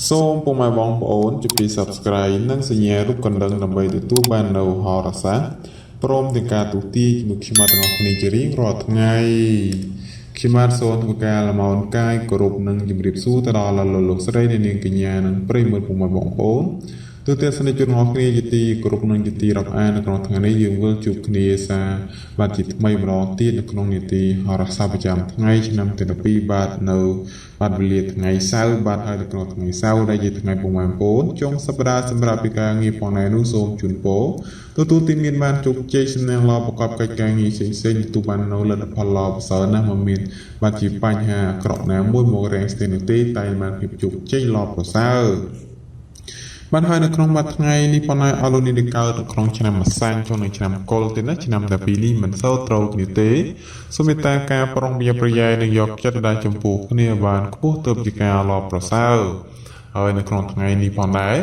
សូមពុកម៉ែបងប្អូនជួយ Subscribe និងសញ្ញារូបកណ្ដឹងដើម្បីទទួលបាននូវហោរាសាស្ត្រព្រមទាំងការទូទាយជាមួយខ្ញុំបាទទាំងអស់គ្នាជារៀងរាល់ថ្ងៃខ្ញុំបាទសូមធ្វើការលំអរកាយគោរពនិងជម្រាបសួរទៅដល់លោកលោកស្រីអ្នកនាងកញ្ញានិងប្រិយមិត្តពុកម៉ែបងប្អូនទូទាំងសនិជជនទាំងអស់គ្នាជាទីគោរពនិងជាទីរាប់អាននៅក្នុងថ្ងៃនេះយើងវិលជួបគ្នាសាបាទជាថ្មីម្ដងទៀតនៅក្នុងនីតិហោរាសាស្ត្រប្រចាំថ្ងៃឆ្នាំទី12បាទនៅបាទវេលាថ្ងៃសៅរ៍បាទហើយនៅក្នុងថ្ងៃសៅរ៍ដែលជាថ្ងៃពុកម៉ែបងប្អូនចុងសប្តាហ៍សម្រាប់ពីការងារផងដែរនោះសូមជូនពរទទួលទីមានបានជោគជ័យសំណាងល្អប្រកបកិច្ចការងារផ្សេងៗទទួលបាននូវលទ្ធផលល្អប្រសើរណាស់មិនមានបាទជាបញ្ហាអាក្រក់ណាមួយមករាំងស្ទះនោះទេតែបានភាពជោគជ័យល្អប្រសើរ បានហើយនៅក្នុងមួយថ្ងៃនេះប៉ុណ្ណាអស់លោកនេះដែលកើតនៅក្នុងឆ្នាំម្សាញ់ចូលនៅឆ្នាំកុលទេណាឆ្នាំតែពីរនេះមិនសូវត្រូវគ្នាទេសូមមេត្តាការប្រុងប្រយ័ត្នប្រយែងនិងយកចិត្តដាក់ចំពោះគ្នាបានខ្ពស់ទើបជាការល្អប្រសើរហើយនៅក្នុងថ្ងៃនេះផងដែរ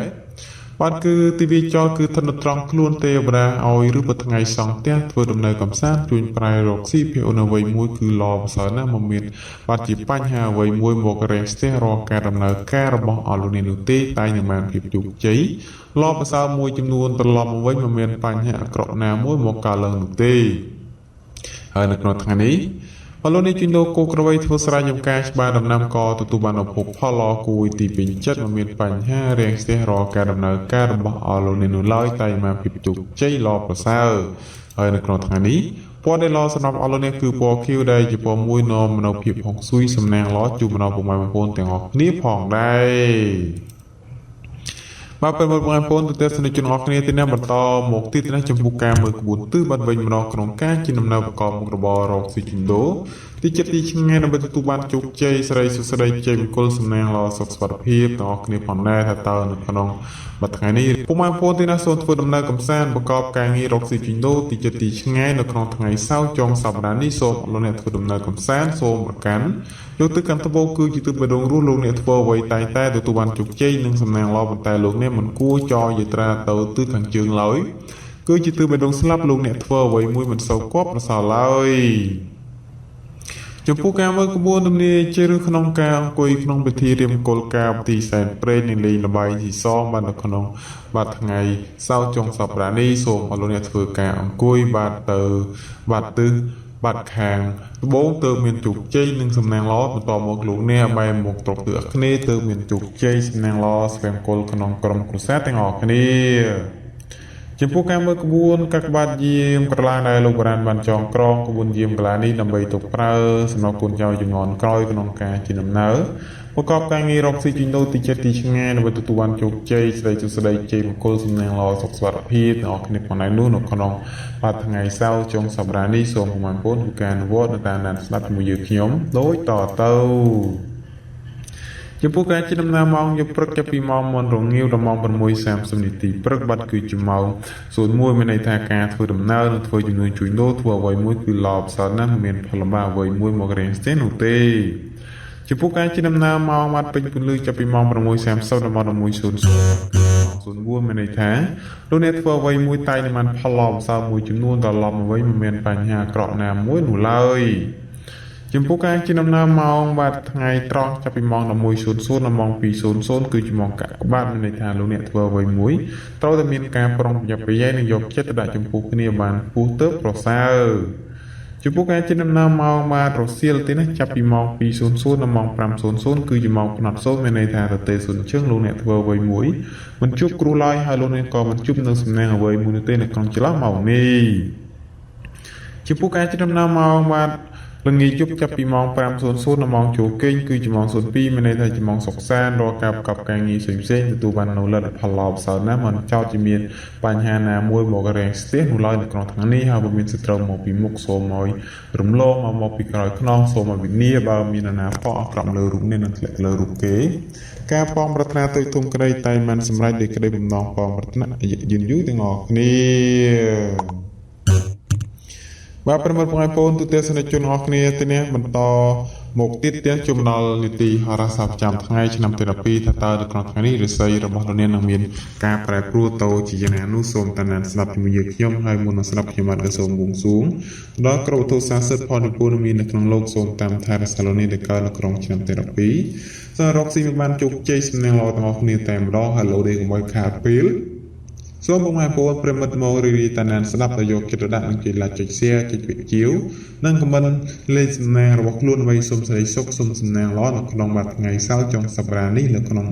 បាទគឺទិវាចរគឺឋិតនៅត្រង់ខ្លួនទេវតាឲ្យឬបើថ្ងៃសង់ផ្ទះធ្វើដំណើរកំសាន្តជួញប្រែរកស៊ីភាអូនអ្វីមួយគឺល្អប្រសើរណាស់មិនមានបាទជាបញ្ហាអ្វីមួយមករាំងស្ទះរាល់ការដំណើរការរបស់អស់លោកអ្នកនោះទេតែនឹងបានភាពជោគជ័យល្អប្រសើរមួយចំនួនត្រឡប់មកវិញមិនមានបញ្ហាអាក្រក់ណាមួយមកកើតឡើងនោះទេហើយនៅក្នុងថ្ងៃនេះបលូននេះជួញដូរគោក្របីធ្វើស្រែចម្ការច្បារដំណាំក៏ទទួលបានឱភពផលល្អគួរទីពេញចិត្តមិនមានបញ្ហារាំងស្ទះរាល់ការដំណើរការរបស់អស់លោកអ្នកនោះឡើយតែមកភាពជោគជ័យល្អប្រសើរហើយនៅក្នុងថ្ងៃនេះពណ៌ដែលល្អសម្រាប់អស់លោកអ្នកគឺពណ៌ខៀវដែលជាពណ៌មួយនាំមកនូវភាពហុងស៊ុយសំណាងល្អជូនមកដល់ពុកម៉ែបងប្អូនទាំងអស់គ្នាផងដែរបាទប្រិយមិត្តបងប្អូនទូទាំងសនិជនអស់គ្នាទីនេះបន្តមកទីនេះចំពោះការមើលក្បួនទិសបាត់វិញម្ដងក្នុងការជាដំណើរប្រកបមុខរបររកស៊ីជិនដូទីចិត្តទីឆ្ងាយដើម្បីទទួលបានជោគជ័យស្រីសុស្ដីជ័យមង្គលសំណាងល្អសុខសុវត្ថិភាពទាំងអស់គ្នាផងដែរថាតើនៅក្នុងមួយថ្ងៃនេះពុកម៉ែបងប្អូនទីនេះសូមធ្វើដំណើរកម្សាន្តប្រកបការងាររកស៊ីជិនដូទីចិត្តទីឆ្ងាយនៅក្នុងថ្ងៃសៅរ៍ចុងសប្តាហ៍នេះសូមលោកអ្នកធ្វើដំណើរកម្សាន្តសូមប្រកាន់យកទឹកកាន់ត្បូងគឺជាទឹកបេះដូងរស់លោកអ្នកធ្វើអ្វីតែងតែទទួលបានជោគជ័យនិងសំណាងល្អប៉ុន្តែលោកអ្នកមិនគួរចោលយាត្រាទៅទិសខាងជើងឡើយគឺជាទិសបេះដូងស្លាប់លោកអ្នកធ្វើអ្វីមួយមិនសូវគប់ប្រសើរឡើយចំពោះការមើលក្បួនទំនាយជាឬក្នុងការអង្គុយក្នុងពិធីរៀមគោលការណ៍ពិធីសែនព្រេននិងលេងល្បែងស៊ីសងបាននៅក្នុងបាទថ្ងៃសៅរ៍ចុងសប្តាហ៍នេះសូមអរលោកអ្នកធ្វើការអង្គុយបាទទៅបាទទិសបាទខាងត្បូងទើបមានជោគជ័យនិងសំណាងល្អបន្តមកលោកអ្នកបែរមកត្រកទិសអាគ្នេយ៍ទើបមានជោគជ័យសំណាងល្អស្វែងគល់ក្នុងក្រុមគ្រួសារទាំងអស់គ្នាចំពោះការមើលក្បួនកាកបាទយាមក្រឡាដែលលោកបុរាណបានចងក្រងក្បួនយាមក្រឡានេះដើម្បីទុកប្រើសម្រាប់កូនចៅជំនាន់ក្រោយក្នុងការជាដំណើរប្រកបការងាររកស៊ីជីដូទីចិត្តទីឆ្ងាយដើម្បីទទួលបានជោគជ័យស្ដីសុស្ដីជ័យមង្គលសំណាងល្អសុខសុវត្ថិភាពទាំងអស់គ្នាផងដែរនោះនៅក្នុងបាទថ្ងៃសៅរ៍ចុងសប្តាហ៍នេះសូមបងប្អូនធ្វើការអនុវត្តនៅតាមដានស្ដាប់ជាមួយយើងខ្ញុំដូចតទៅចំពោះការជិះដំណើរម៉ោងយប់ព្រឹកចាប់ពីម៉ោងមុនរងាវដល់ម៉ោង6:30នាទីព្រឹកបាត់គឺជាម៉ោង01មានន័យថាការធ្វើដំណើរនិងធ្វើជំនួយជួញដូរធ្វើអ្វីមួយគឺល្អប្រសើរណាស់មិនមានផលលំបាកអ្វីមួយមករាំងស្ទះនោះទេចំពោះការជិះដំណើរម៉ោងបាត់ពេញពន្លឺចាប់ពីម៉ោង6:30ដល់ម៉ោង11:00 04មានន័យថាលោកអ្នកធ្វើអ្វីមួយតែនឹងបានផលល្អប្រសើរមួយចំនួនត្រឡប់មកវិញមិនមានបញ្ហាអាក្រក់ណាមួយនោះឡើយចំពោះការជិះដំណើរម៉ោងបាទថ្ងៃត្រង់ចាប់ពីម៉ោង11:00ដល់ម៉ោង2:00គឺជាម៉ោងកាក់ក្បាតមានន័យថាលោកអ្នកធ្វើអ្វីមួយត្រូវតែមានការប្រុងប្រយ័ត្នប្រយែងនិងយកចិត្តទុកដាក់ចំពោះគ្នាបានខ្ពស់ទៅប្រសើរចំពោះការជិះដំណើរម៉ោងបាទរសៀលទេណាចាប់ពីម៉ោង2:00ដល់ម៉ោង5:00គឺជាម៉ោងផ្នត់សូន្យមានន័យថារទេសុនជើងលោកអ្នកធ្វើអ្វីមួយមិនជួបគ្រោះឡើយហើយលោកអ្នកក៏មិនជួបនឹងសំណាងអ្វីមួយនោះទេនៅក្នុងចន្លោះម៉ោងនេះចំពោះការជិះដំណើរម៉ោងបាទល្ងាចយប់ចាប់ពីម៉ោង5:00ដល់ម៉ោងចូលគេងគឺជាម៉ោង02មានន័យថាជាម៉ោងសុខសាន្តរាល់ការប្រកបការងារផ្សេងៗទទួលបាននូវលទ្ធផលល្អប្រសើរណាស់មិនចោទជាមានបញ្ហាណាមួយមករាំងស្ទះនោះឡើយនៅក្នុងថ្ងៃនេះហើយបើមានសត្រូវមកពីមុខសូមឲ្យរំលងមកពីក្រោយខ្នងសូមឲ្យវិនាបើមានអាណាប៉អាក្រក់លើរូបនេះនឹងធ្លាក់លើរូបគេការប៉ងប្រាថ្នាទៅធំក្តីតែមិនសម្រេចដោយក្តីបំណងប៉ងប្រាថ្នាអាយុយឺនយូរទាំងអស់គ្នាបាទប្រិមត្តបងប្អូនទូទាំងសនិជនអស់គ្នាទីនេះបន្ត មកទៀតផ្ទះជុំដល់នីតិហោរាសាស្ត្រប្រចាំថ្ងៃឆ្នាំទី12ថាតើនៅក្នុងថ្ងៃនេះរាសីរបស់លោកអ្នកនឹងមានការប្រែប្រួលទៅជាយ៉ាងណានោះសូមតាមដានស្ដាប់ជាមួយយើងខ្ញុំហើយមុននឹងស្ដាប់ខ្ញុំបាទក៏សូមបួងសួងដល់គ្រប់វត្ថុស័ក្តិសិទ្ធិផលនិពន្ធមាននៅក្នុងលោកសូមតាមថែរក្សាលោកអ្នកដែលកើតនៅក្នុងឆ្នាំទី12សូមរកស៊ីមានបានជោគជ័យសំណាងល្អទាំងអស់គ្នាតែម្ដងហើយលោកនេះកុំឲ្យខាតពេល សូមពុកម៉ែបងប្អូនប្រិមិត្តមករីរីតាណានស្ដាប់ទៅយកចិត្តទុកដាក់និងចុច like ចុច share ចុចវិជាវនិង comment លេខសំណាងរបស់ខ្លួនដើម្បីសូមសេចក្តីសុខសូមសំណាងល្អនៅក្នុងមួយថ្ងៃសៅរ៍ចុងសប្តាហ៍នេះនៅក្នុង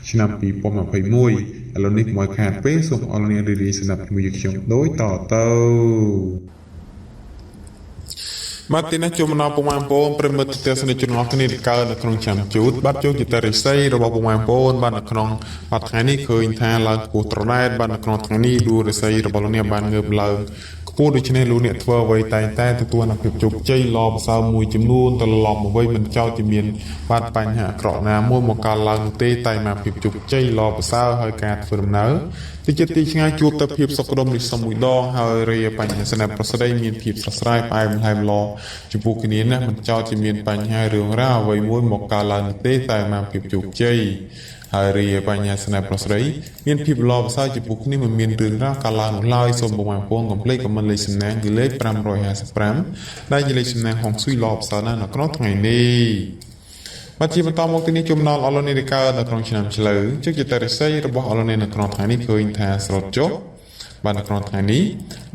ឆ្នាំ2021ឥឡូវនេះកុំឲ្យខាតពេលសូមអរអ្នករីរីស្ដាប់ជាមួយខ្ញុំដូចតទៅបាទទីនេះជួបមកដល់ពុកម៉ែបងប្អូនប្រិមិត្តទស្សនិកជនអស់គ្នាដែលកើតនៅក្នុងឆ្នាំជូតបាទជោគជាតរិស័យរបស់ពុកម៉ែបងប្អូនបាទនៅក្នុងបាទថ្ងៃនេះឃើញថាឡើងខ្ពស់ត្រដែតបាទនៅក្នុងថ្ងៃនេះដួលរិស័យរបស់លោកអ្នកបានងើបឡើងខ្ពស់ដូច្នេះលោកអ្នកធ្វើអ្វីតែងតែទទួលនូវភាពជោគជ័យល្អប្រសើរមួយចំនួនត្រឡប់មកវិញមិនចោទជាមានបាទបញ្ហាអាក្រក់ណាមួយមកកើតឡើងនោះទេតែមកភាពជោគជ័យល្អប្រសើរហើយការធ្វើដំណើរទីចិត្តទីឆ្ងាយជួបទៅភាពសុខដុមរិសមមួយដងហើយរាបញ្ហាស្នេហ៍ប្រស្ដីមានភាពស្រស់ស្រាយផ្អែមល្ហែមល្អចំពោះគ្នាណាមិនចោទជាមានបញ្ហារឿងរ៉ាវអ្វីមួយមកកើតឡើងនោះទេតែមកភាពជោគជ័យហើយរាបញ្ហាស្នេហ៍ប្រុសស្រីមានភាពល្អប្រសើរចំពោះគ្នាមិនមានរឿងរ៉ាវកើតឡើងនោះឡើយសូមបងប្អូនកុំភ្លេចខមមិនលេខសំណាងគឺលេខ555ដែលជាលេខសំណាងហុងស៊ុយល្អប្រសើរណាស់នៅក្នុងថ្ងៃនេះបាទជាបន្តមកទីនេះជំនន់អលនីដែលកើតនៅក្នុងឆ្នាំឆ្លូវជឹកជាតរិស័យរបស់អលនីនៅក្នុងថ្ងៃនេះឃើញថាស្រុតចុះបាទនៅក្នុងថ្ងៃនេះ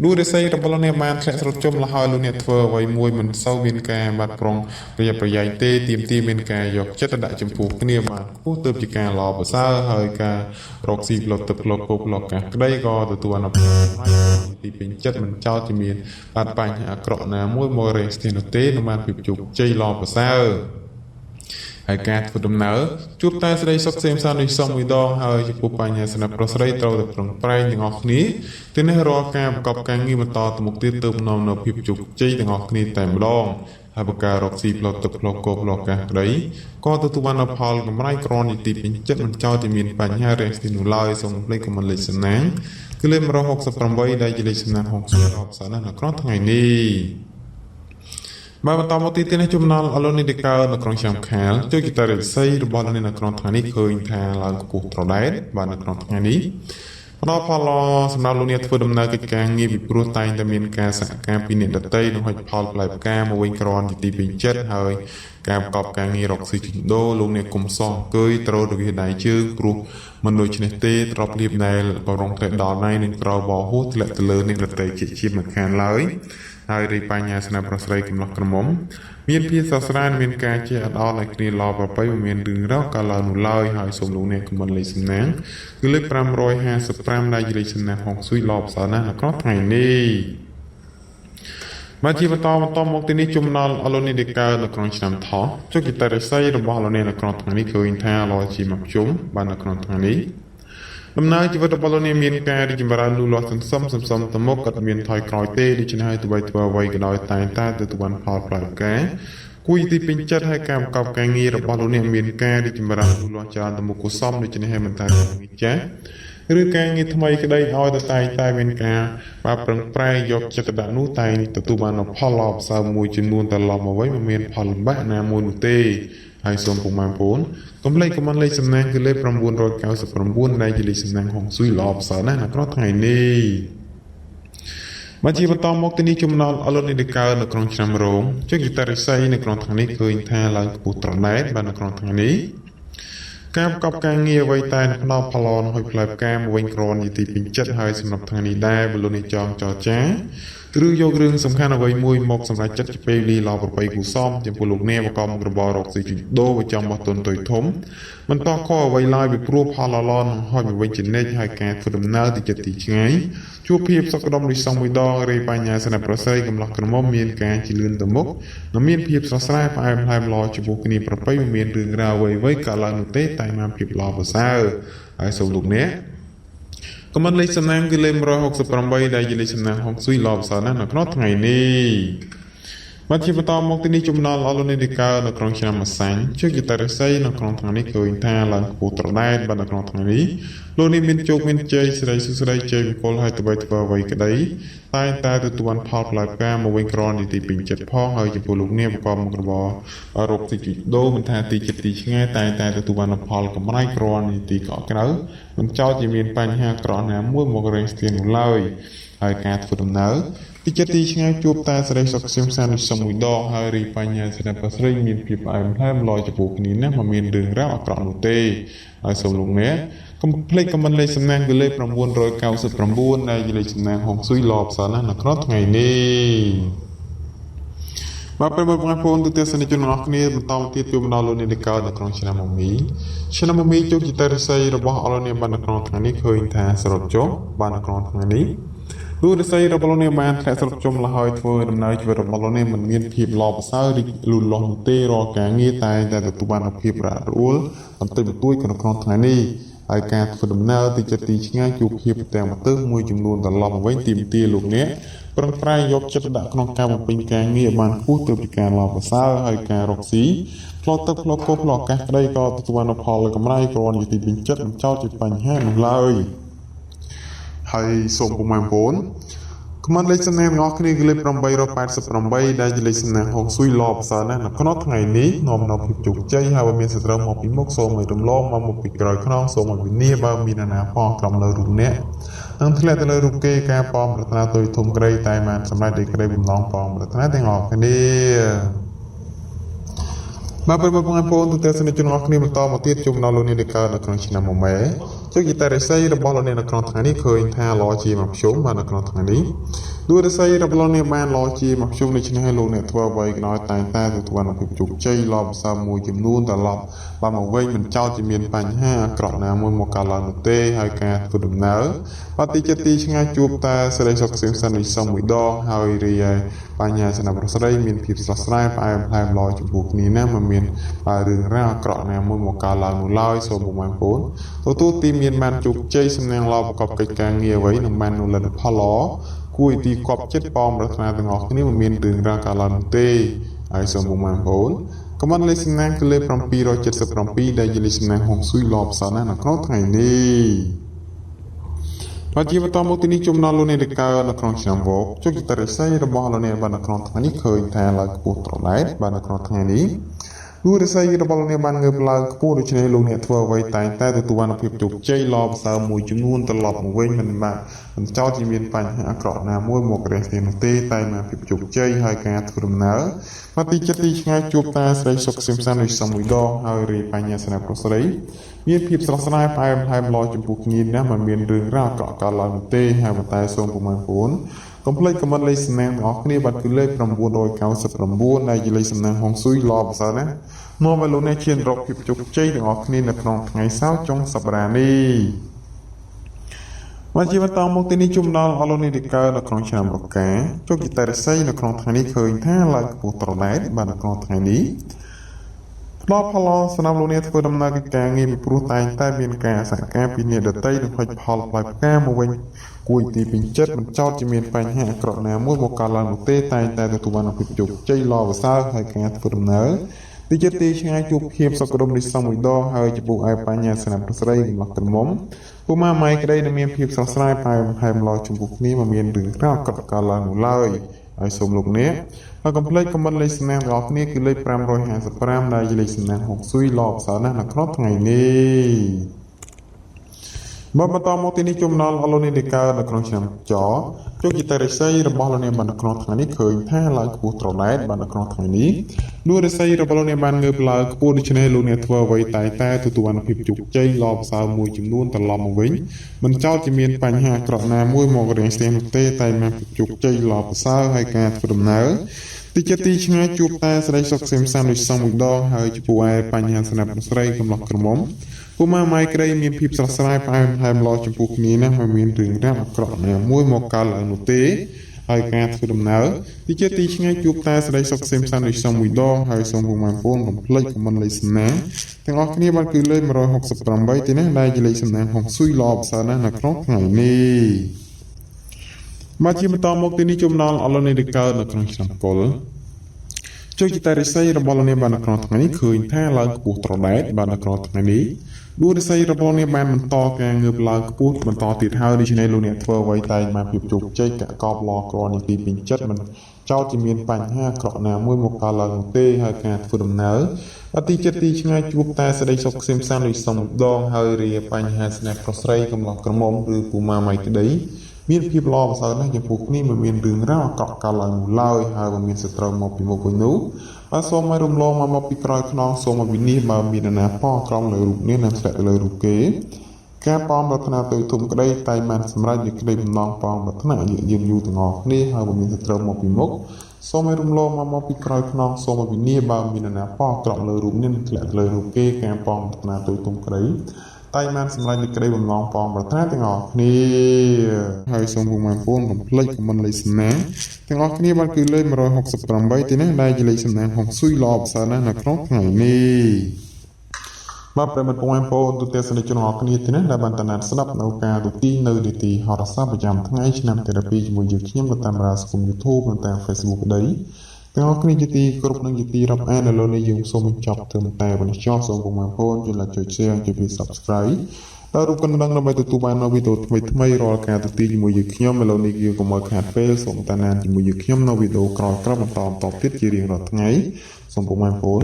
ដួលរិស័យរបស់លោកអ្នកបានធ្លាក់ស្រុតចុះលហើយលោកអ្នកធ្វើអ្វីមួយមិនសូវមានការបាត់ប្រុងប្រយ័ត្នប្រយែងទេទៀមទីមានការយកចិត្តទុកដាក់ចំពោះគ្នាបានខ្ពស់ទើបជាការល្អប្រសើរហើយការរកស៊ីផ្លុតទឹកផ្លុតគោផ្លុតកាសក្តីក៏ទទួលអនុផលទីពេញចិត្តមិនចោលជាមានបាត់បញ្ហាអាក្រក់ណាមួយមករេស្ទីនោះទេនឹងបានពីជោគជ័យល្អប្រសើរហើយការធ្វើដំណើរជួបតែស្រីសុខសេមសាននេះសមមួយដងហើយចំពោះបញ្ហាស្នេហ៍ប្រុសស្រីត្រូវតែប្រឹងប្រែងទាំងអស់គ្នាទីនេះរាល់ការប្រកបការងារបន្តទៅមុខទៀតទើបនាំនូវភាពជោគជ័យទាំងអស់គ្នាតែម្ដងហើយបើការរកស៊ីផ្លូវទឹកផ្លូវគោផ្លូវកាសក្តីក៏ទទួលបាននូវផលកម្រៃក្រនីតិពេញចិត្តមិនចោលតែមានបញ្ហារាំងស្ទះនោះឡើយសូមភ្លេចខមមិនលេខសំណាងគឺលេខ168ដែលជាលេខសំណាងហុងស៊ុយរាប់សារណាស់នៅក្នុងថ្ងៃនេះបាទបន្តមកទីទៀតនេះចំណល់អលនីដេកើនៅក្នុងឆ្នាំខាលជួយគីតារិស័យរបស់លោកអ្នកនៅក្នុងថ្ងៃនេះឃើញថាឡើងខ្ពស់ត្រដែតបាទនៅក្នុងថ្ងៃនេះផ្ដល់ផលល្អសម្រាប់លោកអ្នកធ្វើដំណើរកិច្ចការងារពីព្រោះតែងតែមានការសហការពីអ្នកដទៃនិងហុចផលផ្លែផ្កាមកវិញក្រនជាទីពេញចិត្តហើយការប្រកបការងាររកស៊ីជួញដូរលោកអ្នកគុំសោះអង្គុយត្រូវរវាដៃជើងព្រោះមិនដូច្នេះទេទ្របលៀបដែលបរងតែដល់ណៃនឹងត្រូវបោហួសធ្លាក់ទៅលើអ្នកដទៃជាមិនខានឡើយហើយរីបញ្ហាស្នេហ៍ប្រុសស្រីកំឡោះក្រមុំមានភាពស្រស់ស្រាយនិងមានការចេះអត់ឱនឲ្យគ្នាល្អប្រពៃមិនមានរឿងរ៉ាវកើតឡើងនោះឡើយហើយសូមលោកអ្នកខមមិនលេខសំណាងគឺលេខ555ដែលជាលេខសំណាងហុងស៊ុយល្អប្រសើរណាស់នៅក្នុងថ្ងៃនេះបាទជាបន្តបន្តមកទីនេះចំណល់អលនីដេកើនៅក្នុងឆ្នាំថោះជោគជតារិស័យរបស់អលនីនៅក្នុងថ្ងៃនេះឃើញថាល្អជាមធ្យមបាទនៅក្នុងថ្ងៃនេះដំណើរជីវិតរបស់លោកអ្នកមានការរីកចម្រើនលូតលាស់សន្សំសន្សំទៅមុខក៏មានថយក្រោយទេដូច្នេះហើយទោះបីធ្វើអ្វីក៏ដោយតែងតែទទួលបានផលផ្លែផ្កាគួរជាទីពេញចិត្តហើយការប្រកបការងាររបស់លោកអ្នកមានការរីកចម្រើនលូតលាស់ច្រើនទៅមុខគួរសមដូច្នេះហើយមិនថាការងារចាស់ឬការងារថ្មីក្តីឲ្យតែតែងតែមានការបាទប្រឹងប្រែងយកចិត្តទុកដាក់នោះតែងទទួលបាននូវផលល្អប្រសើរមួយចំនួនត្រឡប់មកវិញមិនមានផលលំបាកណាមួយនោះទេហើយសូមពុកម៉ែបងប្អូនកុំភ្លេចខមមិនលេខសំណាងគឺលេខ999ដែលជាលេខសំណាងហុងស៊ុយល្អប្រសើរណាស់នៅក្នុងថ្ងៃនេះបាទជាបន្តមកទីនេះចំណល់អលនីដេកើនៅក្នុងឆ្នាំរោងជើងយតារិស័យនៅក្នុងថ្ងៃនេះឃើញថាឡើងខ្ពស់ត្រដែតបាទនៅក្នុងថ្ងៃនេះការប្រកបការងារអ្វីតែផ្ដល់ផលនឹងឲ្យផ្លែផ្កាមកវិញក្រនជាទីពេញចិត្តហើយសម្រាប់ថ្ងៃនេះដែរបើលោកនេះចង់ចរចាឬយករឿងសំខាន់អ្វីមួយមកសម្រេចចិត្តជាពេលវេលាល្អប្រពៃគូសមចំពោះលោកអ្នកបកមុខរបររកស៊ីជួញដូរបើចង់បោះទុនតូចធំមិនតខអ្វីឡើយពីព្រោះផលល្អនឹងហុចមកវិញជានិច្ចហើយការធ្វើដំណើរទីចិត្តទីឆ្ងាយជួបភាពសុខដុមរិសងមួយដងរេបញ្ហាស្នេហ៍ប្រស័យកំឡោះក្រមុំមានការជលឿនទៅមុខនិងមានភាពស្រស់ស្រាយផ្អែមល្ហែមល្អចំពោះគ្នាប្រពៃមិនមានរឿងរ៉ាវអ្វីៗកើតឡើងនោះទេតែមកភាពល្អប្រសើរហើយសូមលោកអ្នកខមមិនលេខសំណាងគឺលេខ168ដែលជាលេខសំណាងហុងស៊ុយល្អប្រសើរណាស់នៅក្នុងថ្ងៃនេះបាទជាបន្តមកទីនេះចំណល់អលនីដេកើនៅក្នុងឆ្នាំម្សាញ់ជើងយតារិស័យនៅក្នុងថ្ងៃនេះឃើញថាឡើងខ្ពស់ត្រដែតបាទនៅក្នុងថ្ងៃនេះ លោកនេះមានជោគមានជ័យសិរីសួស្តីជ័យមង្គលហើយទៅធ្វើអ្វីក្តីតែតែទទួលបានផលផ្លែផ្កាមកវិញក្រនីតិពេញចិត្តផងហើយចំពោះលោកនេះប្រកបមុខរបររកទីជីដូមិនថាទីចិត្តទីឆ្ងាយតែតែទទួលបានផលកម្រៃក្រនីតិកក់ក្រៅមិនចោទជាមានបញ្ហាក្រណាមួយមករែងស្ទៀននោះឡើយហើយការធ្វើដំណើរទីចិត្តទីឆ្ងាយជួបតែសេរីសុខសៀមសានសុំមួយដងហើយរីបញ្ញាសេរីប្រស្រីមានភាពផ្អែមល្ហែមលយចំពោះគ្នាណាស់មិនមានរឿងរ៉ាវអាក្រក់នោះទេហើយសូមលោកអ្នកកុំភ្លេចខមមិនលេខសំណាងគឺលេខ999ដែលជាលេខសំណាងហុងស៊ុយល្អប្រសើរណាស់នៅក្នុងថ្ងៃនេះបាទប្រិយមិត្តបងប្អូនទូទាំងសនិជនទាំងអស់គ្នាបន្តមកទៀតជួបដល់លោកអ្នកដែលកើតនៅក្នុងឆ្នាំមមីឆ្នាំមមីជោគជាតរិស័យរបស់អរនាបាននៅក្នុងថ្ងៃនេះឃើញថាសរុបចុះបាននៅក្នុងថ្ងៃនេះទូរិស័យរបស់លោកអ្នកបានធ្លាក់សរុបចុះលហើយធ្វើដំណើរជីវិតរបស់លោកអ្នកមិនមានភាពល្អប្រសើររីកលូតលាស់នោះទេរាល់ការងារតែតែទទួលបានភាពរអាក់រអួលបន្តិចបន្តួចក្នុងថ្ងៃនេះហើយការធ្វើដំណើរទីចិត្តទីឆ្ងាយជួបភាពទាំងប្រទេសមួយចំនួនត្រឡប់មកវិញទាមទារលោកអ្នកប្រឹងប្រែងយកចិត្តដាក់ក្នុងការបំពេញការងារបានខ្ពស់ទៅពីការល្អប្រសើរហើយការរកស៊ីផ្លូវទឹកផ្លូវគោផ្លូវអាកាសក្តីក៏ទទួលបានផលកម្រៃគ្រាន់ជាទីពេញចិត្តមិនចោទជាបញ្ហានោះឡើយហើយសូមពុកម៉ែបងប្អូនខមមិនលេខសំណាងទាំងអស់គ្នាគឺលេខ888ដែលជាលេខសំណាងហុងស៊ុយល្អប្រសើរណាស់នៅក្នុងថ្ងៃនេះនាំនូវភាពជោគជ័យហើយបើមានសត្រូវមកពីមុខសូមឲ្យរំលងមកពីក្រោយខ្នងសូមឲ្យវិនាសបើមានអាណាផងក្រំលើរូបអ្នកនឹងធ្លាក់ទៅលើរូបគេការប៉ងប្រាថ្នាទុយធំក្រីតែបានសម្រេចដោយក្តីបំណងប៉ងប្រាថ្នាទាំងអស់គ្នាបាទប្រិយមិត្តបងប្អូនទូទាំងសនិជនទាំងអស់គ្នាបន្តមកទៀតជុំដល់លោកអ្នកដែលកើតនៅក្នុងឆ្នាំមមេជោគជតារិស័យរបស់លោកអ្នកនៅក្នុងថ្ងៃនេះឃើញថាល្អជាមកខ្ញុំបាទនៅក្នុងថ្ងៃនេះដួរិស័យរបស់លោកអ្នកបានល្អជាមកខ្ញុំដូច្នេះហើយលោកអ្នកធ្វើអ្វីក៏ដោយតែងតែទទួលបានភាពជោគជ័យល្អប្រសើរមួយចំនួនត្រឡប់បានមកវិញមិនចោទជាមានបញ្ហាអាក្រក់ណាមួយមកកើតឡើងនោះទេហើយការធ្វើដំណើរបាទទីចិត្តទីឆ្ងាយជួបតែសេរីសុខសៀមសានវិសមមួយដងហើយរីឯបញ្ញាសនប្រស្រីមានភាពស្រស់ស្រាយផ្អែមល្ហែមល្អចំពោះគ្នាណាមិនមានរឿងរ៉ាវអាក្រក់ណាមួយមកកើតឡើងនោះឡើយសូមបងប្អូនទទួលទីមានបានជោគជ័យសំណាងល្អប្រកបកិច្ចការងារអ្វីនឹងបាននូវលទ្ធផលល្អគួរឲ្យទីគប់ចិត្តប៉ងប្រាថ្នាទាំងអស់គ្នាមិនមានរឿងរ៉ាវកើតឡើងនោះទេហើយសូមបងប្អូនខមមិនលេខសំណាងគឺលេខ777ដែលជាលេខសំណាងហុងស៊ុយល្អប្រសើរណាស់នៅក្នុងថ្ងៃនេះបាទជាបន្តមកទីនេះជំនន់លោកអ្នកដែលកើតនៅក្នុងឆ្នាំវកជោគជតារិស័យរបស់លោកអ្នកបាននៅក្នុងថ្ងៃនេះឃើញថាឡើងខ្ពស់ត្រដែតបាទនៅក្នុងថ្ងៃនេះដួរិស័យរបស់លោកអ្នកបានងើបឡើងខ្ពស់ដូច្នេះលោកអ្នកធ្វើអ្វីតែងតែទទួលបានភាពជោគជ័យល្អប្រសើរមួយចំនួនត្រឡប់មកវិញមិនបាទមិនចោទជាមានបញ្ហាអាក្រក់ណាមួយមករះស្ទៀងនោះទេតែមកភាពជោគជ័យហើយការធ្វើដំណើរមកទីចិត្តទីឆ្ងាយជួបតាស្រីសុខសៀមសានដូចសមមួយដងហើយរីបញ្ញាសនៈប្រុសស្រីមានភាពស្រស់ស្រាយផ្អែមល្ហែមល្អចំពោះគ្នាណាស់មិនមានរឿងរ៉ាវអាក្រក់កើតឡើងនោះទេហើយប៉ុន្តែសូមពុកម៉ែបងប្អូនកុំភ្លេចខមមិនលេខសំណាងទាំងអស់គ្នាបាទគឺលេខ999ដែលជាលេខសំណាងហុងស៊ុយល្អប្រសើរណាស់នាំឲ្យលោកអ្នកឈានរកភាពជោគជ័យទាំងអស់គ្នានៅក្នុងថ្ងៃសៅរ៍ចុងសប្តាហ៍នេះបាទជាបន្តមកទីនេះជុំដល់អលោកនេះដែលកើតនៅក្នុងឆ្នាំរកាជោគជតារិស័យនៅក្នុងថ្ងៃនេះឃើញថាឡើងខ្ពស់ត្រដែតបាទនៅក្នុងថ្ងៃនេះផ្ដល់ផលសម្រាប់លោកអ្នកធ្វើដំណើរកិច្ចការងារពីព្រោះតែងតែមានការសហការពីអ្នកដទៃនិងផ្លេចផលផ្លែផ្កាមកវិញគួរទីពេញចិត្តមិនចោទជាមានបញ្ហាអាក្រក់ណាមួយមកកើតឡើងនោះទេតែងតែទទួលបានភាពជោគជ័យល្អប្រសើរហើយការធ្វើដំណើរទីចិត្តទីឆ្ងាយជួបភាពសុខដុមរិសមមួយដងហើយចំពោះឯបញ្ញាសនៈប្រស្រីកំឡោះក្រមុំពុមាម៉ៃក្តីនឹងមានភាពស្រស់ស្រាយផ្អែមហែមល្អចំពោះគ្នាមិនមានរឿងរ៉ាវអាក្រក់កើតឡើងនោះឡើយហើយសូមលោកអ្នកហើយកុំភ្លេចខមមិនលេខសំណាងទាំងអស់គ្នាគឺលេខ555ដែលជាលេខសំណាងហុងស៊ុយល្អប្រសើរណាស់នៅក្នុងថ្ងៃនេះបាទបន្តមកទីនេះជុំដល់អលោកនេះដែលកើតនៅក្នុងឆ្នាំចជោគជតារិស័យរបស់លោកអ្នកបាននៅក្នុងថ្ងៃនេះឃើញថាឡើងខ្ពស់ត្រឡែតបាននៅក្នុងថ្ងៃនេះដួរិស័យរបស់លោកអ្នកបានងើបឡើងខ្ពស់ដូច្នេះលោកអ្នកធ្វើអ្វីតែតែទទួលបានភាពជោគជ័យល្អប្រសើរមួយចំនួនត្រឡប់មកវិញមិនចោទជាមានបញ្ហាអាក្រក់ណាមួយមករាំងស្ទះនោះទេតែមានភាពជោគជ័យល្អប្រសើរហើយការធ្វើដំណើរទីចិត្តទីឆ្ងាយជួបតែស្រីសុខសៀមសានដូចសមមួយដងហើយចំពោះឯបញ្ហាស្នាប់ស្រីកំឡោះក្រមុំពុមាម៉ៃក្តីមានភាពស្រស់ស្រាយផ្អែមល្ហែមល្អចំពោះគ្នាណាស់មិនមានរឿងរ៉ាវអាក្រក់ណាមួយមកកើតឡើងនោះទេហើយការធ្វើដំណើរទីចិត្តទីឆ្ងាយជួបតែស្រីសុខសៀមសានដូចសមមួយដងហើយសូមពុកម៉ែបងប្អូនកុំភ្លេចខមមិនលេខសំណាងទាំងអស់គ្នាបាទគឺលេខ168ទីនេះដែលជាលេខសំណាងហុងស៊ុយល្អប្រសើរណាស់នៅក្នុងថ្ងៃនេះបាទជាបន្តមកទីនេះជុំដល់អលនីដែលកើតនៅក្នុងឆ្នាំកុលជោគជតារិស័យរបស់លោកអ្នកបាននៅក្នុងថ្ងៃនេះឃើញថាឡើងខ្ពស់ត្រដែតបាទនៅក្នុងថ្ងៃនេះ ដួងរាសីរបស់អ្នកបានបន្តការងើបឡើងខ្ពស់បន្តទៀតហើយដូច្នេះលោកអ្នកធ្វើអ្វីតែងបានភាពជោគជ័យកកបល្អក្រនេះទីពេញចិត្តមិនចោតជាមានបញ្ហាអាក្រក់ណាមួយមកកើតឡើងនោះទេហើយការធ្វើដំណើរអតិចិត្តទីឆ្ងាយជួបតែសេចក្តីសុខក្សេមក្សាន្តដូចសមម្ដងហើយរាបញ្ហាស្នេហ៍ប្រុសស្រីកំឡោះក្រមុំឬពូម៉ាម៉ៃក្តីមានភាពល្អប្រសើរណាស់ចំពោះគ្នាមិនមានរឿងរ៉ាវអាក្រក់កើតឡើងនោះឡើយហើយបើមានសត្រូវមកពីមុខវិញនោះបាទសូមឲ្យរំលងមកពីក្រោយខ្នងសូមឲ្យវិនិច្ឆ័យបើមាននរណាប៉ក្រំលើរូបនេះនឹងធ្លាក់ទៅលើរូបគេការប៉ងប្រាថ្នាទៅធំក្តីតែបានសម្រេចនៃក្តីបំណងប៉ងប្រាថ្នាយើងយូរទាំងអស់គ្នាហើយបើមានសត្រូវមកពីមុខសូមឲ្យរំលងមកពីក្រោយខ្នងសូមឲ្យវិនិច្ឆ័យបើមាននរណាប៉ក្រំលើរូបនេះនឹងធ្លាក់ទៅលើរូបគេការប៉ងប្រាថ្នាទៅធំក្តីតែបានសម្រេចនៃក្តីបំណងប៉ងប្រាថ្នាទាំងអស់គ្នាហើយសូមពុកម៉ែបងប្អូនកុំភ្លេចខមមិនលេខសំណាងទាំងអស់គ្នាបាទគឺលេខ168ទេណាដែលជាលេខសំណាងហុងស៊ុយល្អប្រសើរណាស់នៅក្នុងថ្ងៃនេះបាទប្រិយមិត្តពុកម៉ែបងប្អូនទូទាំងសនិកជនអរគ្នាទេណាដែលបានតាមដានស្ដាប់នៅការទូទីនៅនីតិហោរាសាស្ត្រប្រចាំថ្ងៃឆ្នាំទី12ជាមួយយើងខ្ញុំនៅតាមរាសង្គម YouTube និងតាម Facebook ក្តីទាំងអស់គ្នាជាទីគោរពនិងជាទីរាប់អាននៅលើនេះយើងសូមបញ្ចប់ត្រឹមតែប៉ុណ្ណេះចុះសូមពុកម៉ែបងប្អូនជួយ like ចុច share ចុច Subscribe ដល់រូបកណ្ដឹងដើម្បីទទួលបាននូវវីដេអូថ្មីៗរាល់ការទូទីជាមួយយើងខ្ញុំឥឡូវនេះយើងកុំឲ្យខាតពេលសូមតាមដានជាមួយយើងខ្ញុំនៅវីដេអូក្រោយៗបន្តបន្តទៀតជារៀងរាល់ថ្ងៃសូមពុកម៉ែបងប្អូន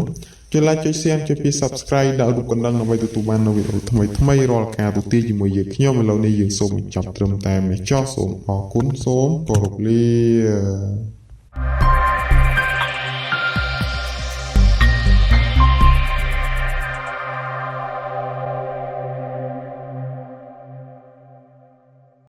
ជួយ like ចុច share ចុច Subscribe ដល់រូបកណ្ដឹងដើម្បីទទួលបាននូវវីដេអូថ្មីៗរាល់ការទូទីជាមួយយើងខ្ញុំឥឡូវនេះយើងសូមបញ្ចប់ត្រឹមតែនេះចុះសូមអរគុណសូមគោរពលា។